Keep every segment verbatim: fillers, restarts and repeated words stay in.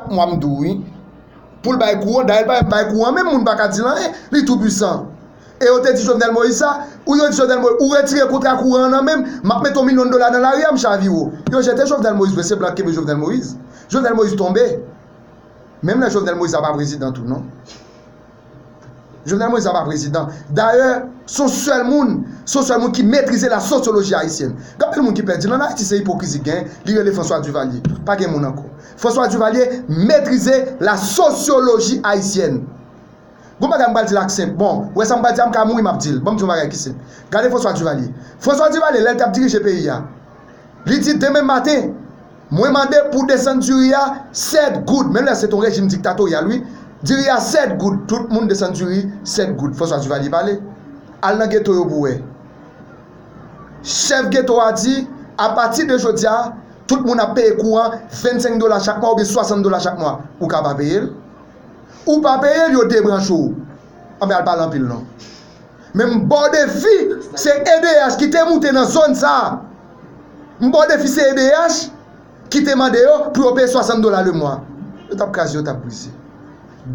Mwa m di w wi. Pou l bay kouran, dayè l pa menm bay kouran, menm moun pa ka di l anyen, li tou pwisan. E yo te di Jovenel Moïse sa, ou yo di Jovenel Moïse, ou retire kontra kouran an nan men m, m ap mete yon milyon dola nan lari a, m chavire w. Yo jete Jovenel Moïse vre, se blan k kenbe Jovenel Moïse. Jovenel Moïse tonbe. Menm lè Jovenel Moïse la pa prezidan tou non. Jovenel Moïse la pa prezidan. Dayè, se yon sèl moun, se yon sèl moun ki metrize la sosyoloji ayisyèn. Gen anpil moun ki pèdi l ann Ayiti, se ipokrizi k genyen, li rele François Duvalier. Pa gen moun ankò. François Duvalier metrize la sosyoloji ayisyèn. Gon bagay m pral di l ak senp. Bon, ou wè sa m pral di a, m ka mouri, m ap di l. Ban m di yon bagay ki senp. Gade François Duvalier. François Duvalier, lè l t ap dirije peyi a, li di, demen maten, mwen mande pou desann diri a sèt goud. Menm lè se t yon rejim diktatoryal, wi. Diri a sèt goud. Tout moun desann diri sèt goud. François Duvalier pale. Al nan geto yo pou wè. Chèf geto a di, apati de jodi a, tout moun ap peye kouran vennsenk dola chak mwa oubyen swasant dola chak mwa. Ou ka pa peye l. Ou pa peye l, yo debranche w. Anben, al pale anpil non. Men m ba w defi, se E D H ki te moute nan zòn sa a. M ba w defi, se E D H ki te mande yo pou yo peye swasant dola le mwa. Yo t ap kraze, yo t ap brize.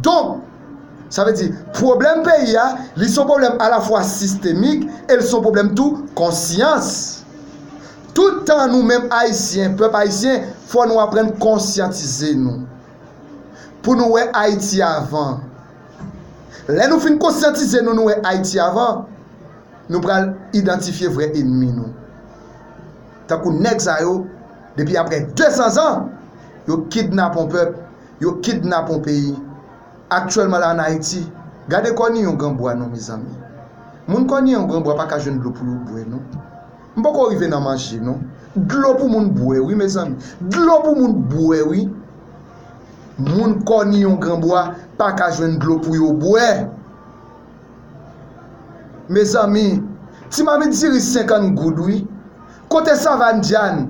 Donk, sa vle di, pwoblèm peyi a, li se yon pwoblèm alafwa sistemik e li se yon pwoblèm tou konsyans. Tout tan nou menm Ayisyen, pèp ayisyen, fò nou aprann konsyantize nou. Pou nou wè Ayiti avan. Lè nou fin konsyantize nou, nou wè Ayiti avan, nou pral idantifye vrè enmi nou. Tankou nèg sa yo, depi aprè de san zan, yo kidnape yon pèp, yo kidnape yon peyi. Aktyèlman la ann Ayiti, gade kòniyon granbwa non, mezanmi. Moun kòniyon granbwa pa ka jwenn dlo pou yo bwè non. M poko rive nan manje non. Dlo pou moun bwè wi, mezanmi. Dlo pou moun bwè wi. Moun kòniyon granbwa pa ka jwenn dlo pou yo bwè. Mezanmi, ti mamit diri senkant goud wi. Kote Savann Dyann?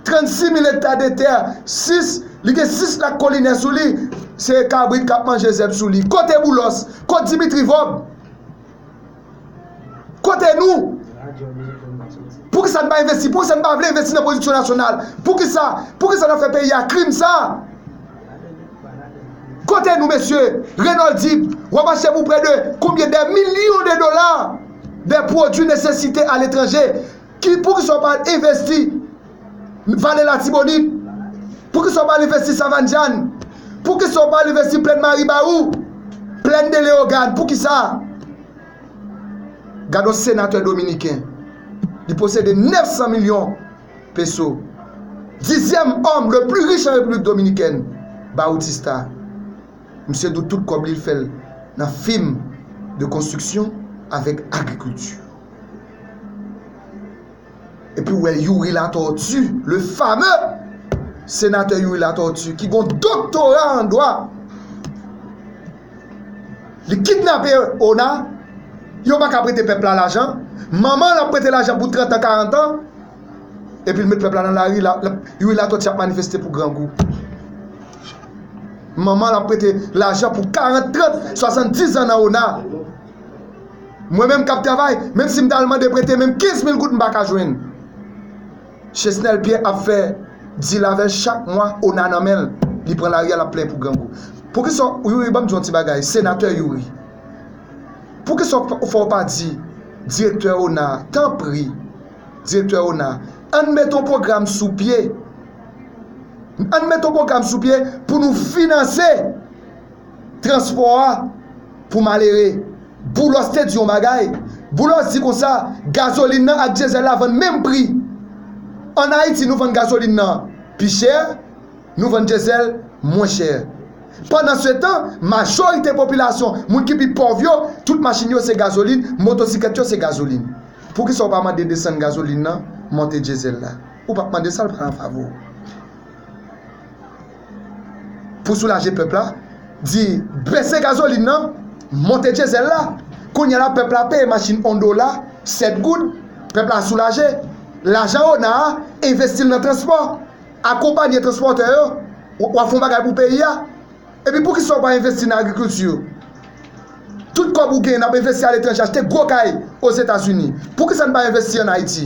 Trannsis mil ekta de tè, sis, li gen sis lak kolinè sou li. Se kabrit k ap manje zèb sou li. Kote Boulos? Kot Dimitri Vòb? Kote nou? Poukisa n pa envesti? Poukisa n pa vle envesti nan pwodiksyon nasyonal? Poukisa? Poukisa n ap fè peyi a krim sa? Kote nou, mesye? Renold Dib, w ap achte pou prè de konbyen? Dè milyon de dola, dè pwodui nesesite aletranje. Ki, poukisa w pa envesti Vale Latibonit? Poukisa w pa envesti Savann Dyann? Poukisa w pa envesti Plèn Maribawou? Plèn de Leyogàn? Poukisa? Gade yon senatè dominiken. Li posede nèf san milyon peso. Dizyèm òm le pli rich an Repiblik Dominikèn, Bautista. Misye di w tout kòb li, l fè l nan fim de konstriksyon avèk agrikilti. Epi w wè Youri Latortue, le fameux senatè Youri Latortue, ki gon doktora an dwa. Li kidnape ona, yo pa ka prete pèp la lajan. Manman l ap prete lajan pou trant an, karant an, epi l met pèp la nan lari, la, la, Youri Latortue ap manifeste pou grangou. Manman l ap prete lajan pou karant, trant, swasanndis an nan ona. Mwen menm k ap travay, menm si m t al mande prete menm kenz mil goud, m pa ka jwenn. Chesnel Pierre ap fè dil avè l chak mwa, ona nan men l, li pran lari a, l ap plenyen pou grangou. Poukisa, Youri, ban m di w yon ti bagay, senatè Youri. Poukisa w fè w pa di direktè ona, tanpri, direktè ona, ann met yon pwogram sou pye. Ann met yon pwogram sou pye pou nou finanse transpò a pou malere. Boulos te di yon bagay. Boulos di konsa, gazolin nan ak dyezèl la vann menm pri. Ann Ayiti, nou vann gazolin nan pi chè, nou vann dyezèl mwen chè. Pandansetan, majorite popilasyon, moun ki pi pòv yo, tout machin yo se gazolin, motosiklèt yo se gazolin. Poukisa w pa mande desann gazolin nan, monte dyezèl la? Ou p ap mande sa, l pa nan favè w. Pou soulaje pèp la, di bese gazolin nan, monte dyezèl la. Kounye a la, pèp la peye machin yon dola, sèt goud, pèp la soulaje. Lajan ona a, envesti l nan transpò, akonpanye transpòtè yo, w, w ap fè yon bagay pou peyi a. Epi poukisa w pa envesti nan agrikilti? Tout kòb ou genyen, n ap envesti aletranje, achte gwo kay Ozetazini. Poukisa n pa envesti ann Ayiti?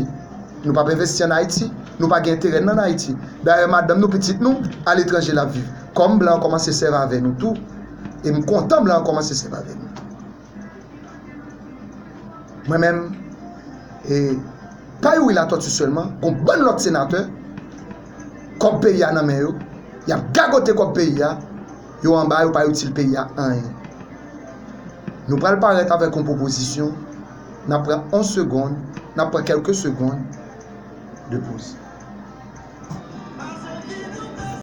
Nou p ap envesti ann Ayiti. Nou pa gen enterè n ann Ayiti. Dayè, madanm nou, pitit nou, aletranje l ap viv. Kòm blan an kòmanse sèvi avè nou tou, e m kontan blan an kòmanse sèvi avè nou. Mwen menm, e pa Youri Latortue sèlman, gon bann lòt senatè, kòb peyi a nan men yo, y ap gagote kòb peyi a, yo anba, yo pa itil peyi a anyen. Nou pral parèt avèk yon pwopozisyon, n ap pran yon segonn, n ap pran kèlke segonn de poz.